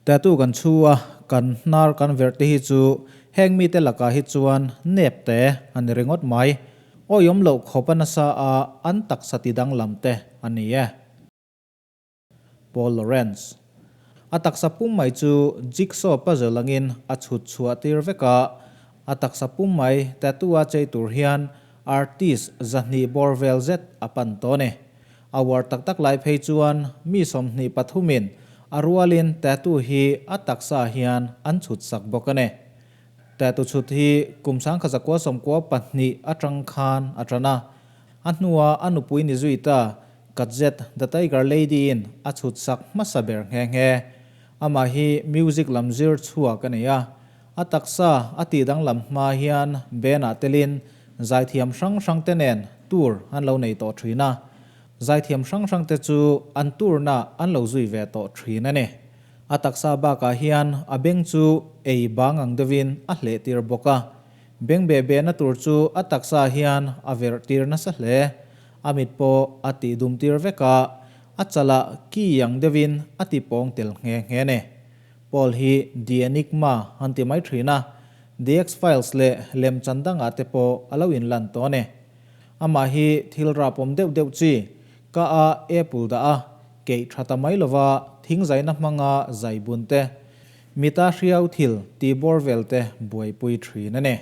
Tattoo kan chhu a, kan hnar kan verh te hi chu heng mite lakah hi chuan nep te a ni ringawt mai. Awihawm loh khawp a nasa a an taksa ti danglam te a ni e. Paul Lorenz. A taksa pum mai chu jigsaw puzzle angin a chhut chhuah tir vek a, a taksa pum mai tattoo a chei tur hian artist 200 bawr vel zet a pan tawh a ni. A uar tak tak lai phei chuan mi 23 in a rualin tattoo hi a taksa hian an chhut sak bawk a ni. Tattoo chhut hi kum 1992 atang khan a tan a, a hnua a nupui ni zui ta Katzet The Tiger Lady in a chhut sak hmasa ber nghe nghe. Amah hi music lam zir chhuak a ni a, a taksa a tih danglam hma hian band ah telin Zaithiam hrang hrang te nen tour an lo nei tawh thin a, zaithiam hrang hrang te chu an tour na an lo zui ve tawh thin a ni. A taksa bakah hian a beng chu ei bang ang deuhin a hleh tir bawk a, beng beh behna tur chu a taksa hian a verh tir nasa hle. A mit pawh a tih dum tir vek a, a chalah ki ang deuhin a ti pawng tel nghe nghe a ni. Paul hi The Enigma an ti mai thin a, The X-Files leh lemchan dangah te pawh a lo inlan tawh a ni. Amah hi thil rapawm deuh deuh chi, ka a apple dah a, keih tha ta mai lova thing zaina hmanga zai bun te, mita hriau thil tih bawr vel te buaipui thin a ni.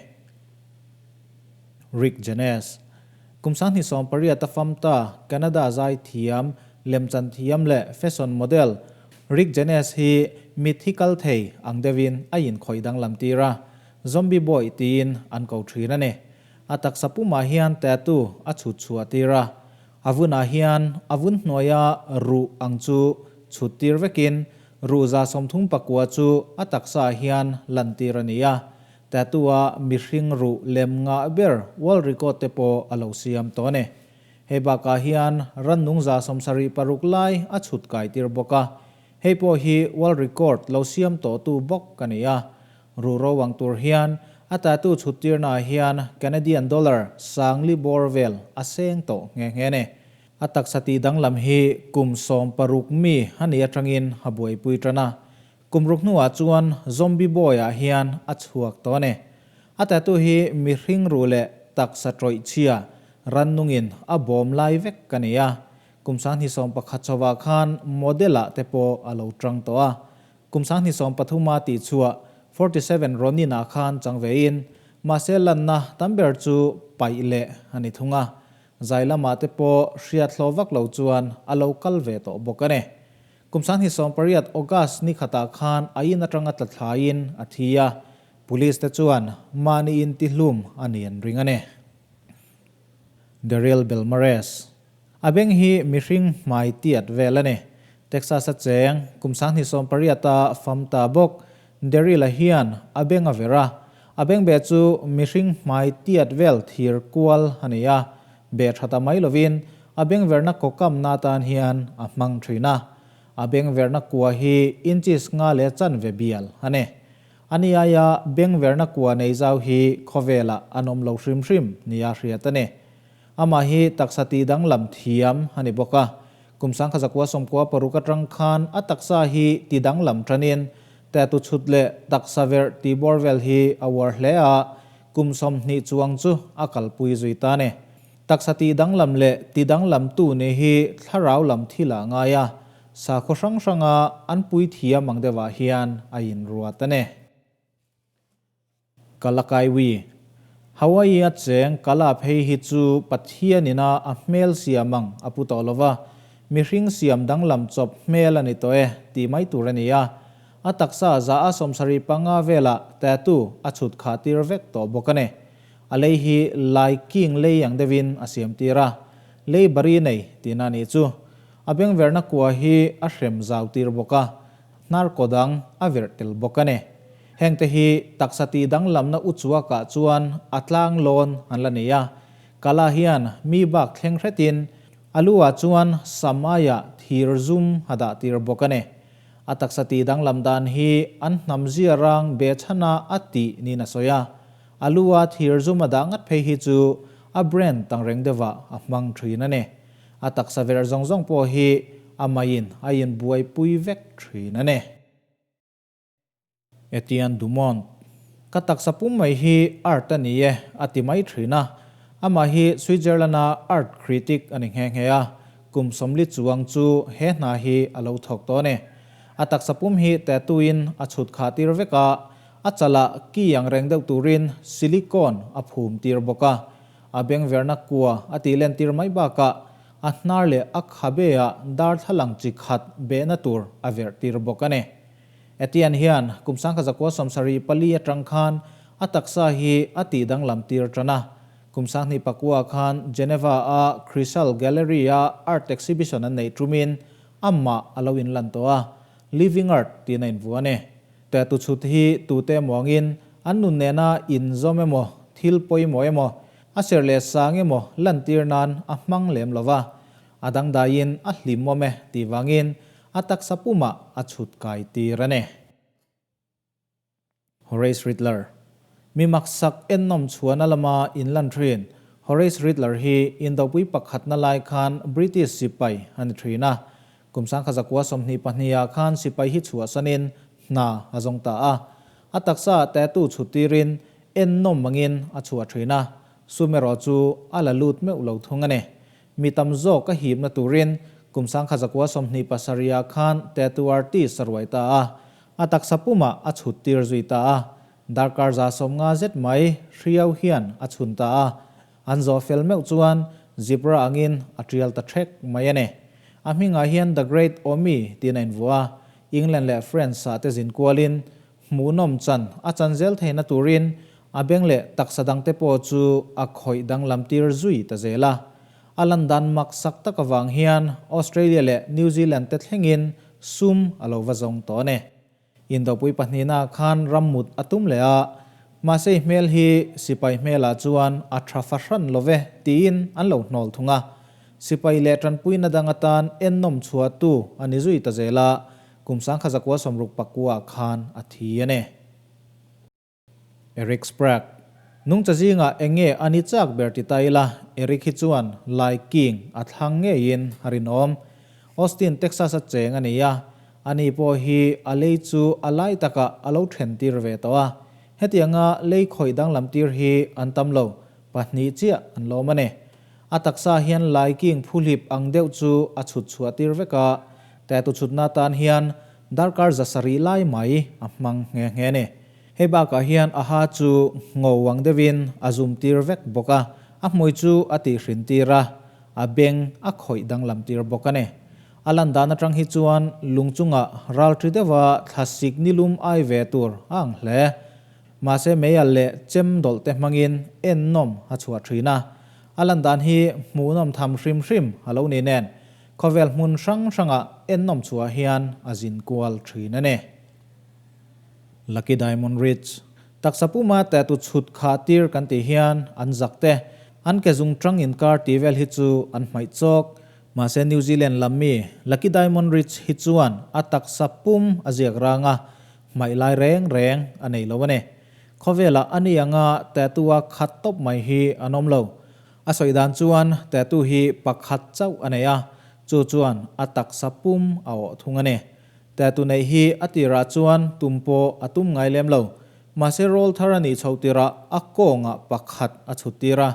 Rick Janes. Kum 2018 a fam ta Canada zai thiam, lemchan thiam leh fashion model Rick Janes hi mitthi kal thei ang deuhin a inkhawih danglam tir a, Zombie Boy tiin an ko thin a ni. A taksa pumah hian tattoo a chhut chhuah tir a, a vunah hian a vun hnuaia ruh ang chu chhut tir vekin ruh 39 chu a taksaah hian lan tir a ni a, tattoo a mihring ruh lem ngah ber world record te pawh a lo siam tawh a ni. Hei bakah hian rannung 76 lai a chhut kai tir bawk a, hei pawh hi world record lo siam tawhtu bawk a ni a. Ruhro ang tur hian a tattoo chhut tirnaah hian Canadian dollar 4000 bawr vel a seng tawh nghe nghe a ni. A taksa tih danglam hi kum 16 mi a nih atangin a buaipui tan a, kum ruk hnuah chuan zombie boy ah hian a chhuak tawh a ni. A tattoo hi mihring ruh leh taksa tawih chhia Rannungin a bawm lai vek ka nei a, kum 2011 chhovah khan model ah te pawh a lo tang tawh a. Kum 2013 a tih chhuah 47 Ronin ah khan chang ve in, mahse lanna tam ber chu paih leh a ni thung a. Zai lamah te pawh hriat hlawh vak lo chuan a lo kal ve tawh bawk a ni. Kum 2018 August ni khatah khan a in atanga tla thlaiin a thi a, police te chuan mahni intihlum a ni an ring a ni. Daryl Belmares. A beng hi mihring hmai tiat vel a ni. Texas a cheng, kum 2018 a fam ta bawk. Daryl-a hian a beng a ver a. A beng beh chu mihring hmai tiat vel thir kual a ni a. Beh tha ta mai lovin a beng verna kawkamna atan hian a hmang thin a. A beng verna kua hi inches nga leh chanve bial a ni. A ni aia bengverna kua nei zau hi khawvelah an awm lo hrim hrim nia hriat a ni. Amah hi taksa tih danglam thiam a ni bawk a. Kum 1996 atang khan a taksa hi ti danglam tanin tattoo chhut leh taksa verh tih bawr vel hi a uar hle a, kum 20 chuang chu a kalpui zui ta a ni. Taksa tih danglam leh ti danglamtu nih hi thlarau lam thil ah ngai a, Sakhaw hrang hranga an puithiam ang deuhah hian a inruat a ni. Kalakaiwi. Hawaii a cheng Kala phei hi chu Pathian ina a hmel siam ang a pu tawh lova, mihring siam danglam chawp hmel a ni tawh e tih mai tur a ni a. A taksa 75% velah tattoo a chhut khah tir vek tawh bawk a ni. A lei hi Lai King lei ang deuhin a siam tir a, lei bari nei tihna a nih chu. A bengverna kua hi a hrem zau tir bawk a, hnar kaw dang a verh tel bawk a ni. Hengte hi taksa tih danglamna uchuakah chuan a tlang lawn an la nei a. Kala hian mi bak thleng hretin a lu ah chuan sam aiah thir zum a dah tir bawk a ni. A taksa tih danglam dan hi an hnam zia rang behchhana a tih niin a sawi a. A lu a thir zum a dah ngat phei hi chu a brand tangreng deuhah a hmang thin a ni. A taksa ver zawng zawng pawh hi a maiin a inbuaipui vek thin a ni. Etienne Dumont, Ka taksa pum mai hi art a ni e, a ti mai thin a. Amah hi Switzerland-a art critic a ni nghe nghe a, kum 40 chuang chu he hna hi a lo thawk tawh a ni. A taksa pum hi tattoo-in a chhut khah tir vek a, a chalah ki ang reng deuh turin silicone a phum tir bawk a. A bengverna kua a tih len tir mai bakah a hnar leh a khabe-ah darthlalang chi khat behna tur a verh tir bawk a ni. Etienne hian kum 1974 atang khan a taksa hi a tih danglam tir tan a. Kum 2009 khan Geneva-a Chrysal Gallery-a art exhibition an neih tumin amah a lo inlan tawh a, Living Art tiin a invuah a ni. Tattoo chhut hi tute emaw angin an nun nena inzawm emaw, thil pawimawh emaw, a serh leh sang emaw lantir nan a hmang lem lo va, a dangdaiin a hlimawm e tih vangin A taksa pumah a chhut kai tir a ni. Horace Ridler. Mi maksak ennawm chhuahna lama inlan thin Horace Ridler hi Indopui pakhatna lai khan British sipai a ni thin a. Kum 1922 ah khan sipai hi chhuahsanin hna a zawng ta a. A taksa ah tattoo chhut tirin ennawm angin a chhuah thin a, sum erawh chu a la lut meuh lo thung a ni. Mi tam zawk a hipna turin kum 1927 ah khan tattoo artist a ruai ta a, a taksa pumah a chhut tir zui ta a, darkar 150 zet mai hriau hian a chhun ta a, an zawh fel meuh chuan zebra angin a tial ta thek mai a ni. A hmingah hian The Great Omi tiin a invuah a, England leh France ah te zin kualin hmuhnawm chan a chan zel theihna turin a beng leh taksa dangte pawh chu a khawih danglam tir zui ta zel a. A lan dan mak sak tak avang hian Australia leh New Zealand te thlengin sum a lo va zawng tawh a ni. Indopui pahnihna khan ram mut a tum leh a, mahse i hmel hi sipai hmelah chuan a tha fahran lo ve tiin an lo hnawl thung a. Sipai leh tanpuina dang atan ennawm chhuahtu a ni zui ta zel a, Kum 1969 khan a thi a ni. Eric Sprague, Nungcha zingah eng nge a ni chak ber ti ta ila, Eric hi chuan Lai King a thlang ngeiin a rinawm. Austin, Texas a cheng a ni a, ani pawh hi a lei chu a lai takah a lo then tir ve tawh a. Hetianga lei khawih danglam tir hi an tam lo, pahnih chiah an lawm a ni. A taksa hian Lai King phuhlip ang deuh chu a chhut chhuah tir vek a, tattoo chhutna tan hian darkar 700 lai mai a hmang nghe nghe a ni. Hei bakah hian a ha chu ngo ang deuhin a zum tir vek bawk a, a hmui chu a tihhrin tir a, a beng a khawih danglam tir bawk a ni. A lan dan atang hi chuan lung chungah ralṭi deuha thlasik nilum ai ve tur a ang hle. Mahse meial leh chem dawlh te hmangin ennawm a chhuah thin a, a lan dan hi hmuhnawm tham hrim hrim a lo ni nen, khawvel hmun hrang hrangah ennawm chhuah hian a zin kual thin a ni. Lucky Diamond Ridge, Taksa puma tattoo chhut khah tir kan tih hian an zak te, an ke zung tang inkar tih vel hi chu an hmaih chawk. Mahse New Zealand lam mi Lucky Diamond Ridge hi chuan a taksa pum a ziak rang a, Hmaih lai reng reng a nei lo a ni. Khawvelah a ni anga tattoo a khat tawp mai hi an awm lo. A sawi dan chuan tattoo hi pakhat chauh a nei a, chu chuan a taksa pum a awh thung a ni. Tattoo neih hi a tirah chuan tum pawh a tum ngai lem lo. Mahse rawl thar a nih chhoh tirah a kawngah pakhat a chhut tir a.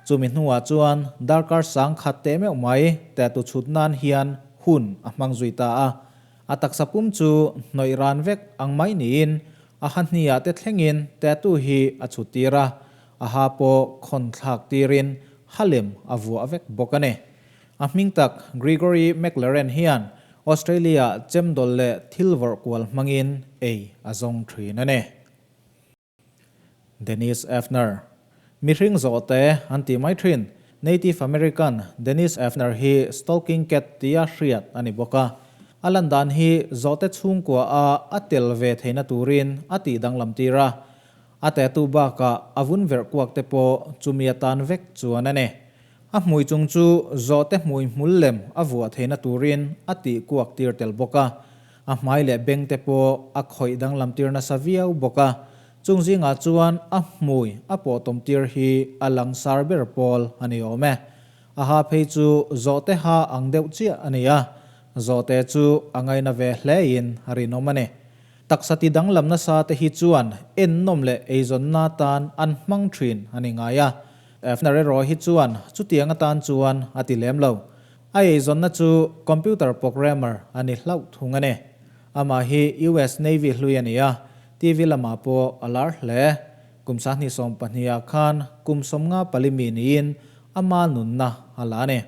Chumi hnuah chuan darkar sang khat teh meuh mai tattoo chhut nan hian hun a hmang zui ta a. A taksa pum chu hnawih ran vek ang mai niin a ha hniah te thlengin tattoo hi a chhut tir a, a ha pawh khawn thlak tirin ha lem a vuah vek bawk a ni. A hming tak Gregory McLaren hian Australia chemdawl leh thil vawrh kual hmangin ei a zawng thin a ni. Dennis Effner. Mihring zawhte an tih mai thin. Native American Dennis Effner hi Stalking Cat tia hriat a ni bawk a. A lan dan hi zawhte chhungkua a a tel ve theihna turin a tih danglam tir a. A tattoo bakah a vun verh kuak te pawh chumi atan vek chuan a ni. A hmui chung chu zawhte hmui hmul lem a vuah theihna turin a tih kuak tir tel bawk a. A hmai leh beng te pawh a khawih danglam tir nasa viau bawk a, chung zingah chuan a hmui a pawh tawm tir hi a langsar ber pawl a ni awm e. A ha phei chu zawhte ha ang deuh chiah a ni a, zawhte chu a ngaina ve hlein a rinawm a ni. Taksa ti danglam nasa te hi chuan ennawm leh eizawnna atan an hmang thin a ni ngai a. Hefner erawh hi chuan chutiang atan chuan a ti lem lo. A eizawnna chu computer programmer a ni hlauh thung a ni. Amah hi US Navy hlui a ni a, TV lamah pawh a lar hle. Kum 20 ah khan kum 54 mi niin ama nunna a la a ni.